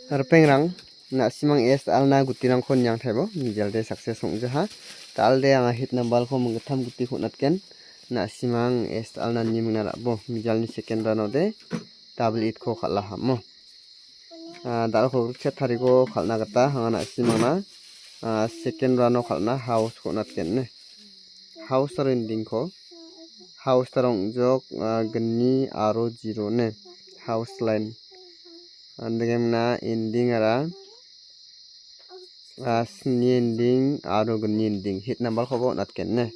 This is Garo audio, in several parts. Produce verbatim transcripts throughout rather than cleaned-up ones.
Ripengrang, na·simang S R-na gutirangko niangtaibo, mijalde success ong·jaha. Dal·de anga hit number-ko minggittam gutiko on·atgen. Na·simang S R-na nimingna ra·bo, mijalni second round-ode double eight-ko kal·a hamo. Ah, dal·o kolgrik set tariko kal·na gita anga na·simangna, ah, second round-o kal·na house-ko on·atgen ne. House aro ending-ko. House aro ong·jok, ah, gni aro zero ne. House line. Andegengna ending ara, ah, sni ending aro gni ending. Hit number-koba on·atgen ne.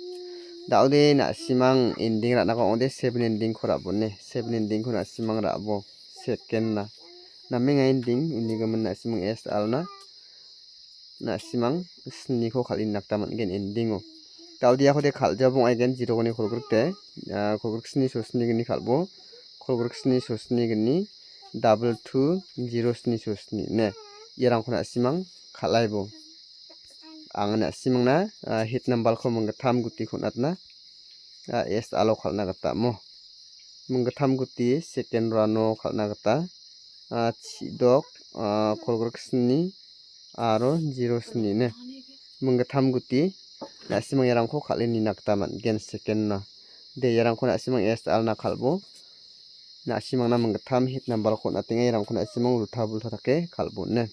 Dal·de na·simang ending ra·nako ong·ode seven ending-ko ra·bo ne. Seven ending-ko na·simang ra·bo. Second-na. Namenga ending, uni gimin na·simang S R-na. Na·simang sniko kal·e nakta man·gen ending-o. Dal·de iakode kal·jabo ong·aigen zero-gni kolgrikde, ah, kolgrik sni so sni gni kal·bo, kolgrik sni so sni gni, double two, zero sni so sni ne. Iarangko na·simang kal·aibo. Anga na·simangna, ah, hit number-ko minggittam gutiko on·atna, ah, S R-o kal·na gita amo. Minggittam guti second round-o kal·na gita, ah, chi·dok, ah, kolgrik sni aro zero sni ne. Minggittam guti na·simang iarangko kal·e nina gita man·gen second-na. De, iarangko na·simang S R-na kal·bo. Na·simangna minggittam hit number-ko on·atenga, iarangko na·simang ulta bulta dake kal·bo ne.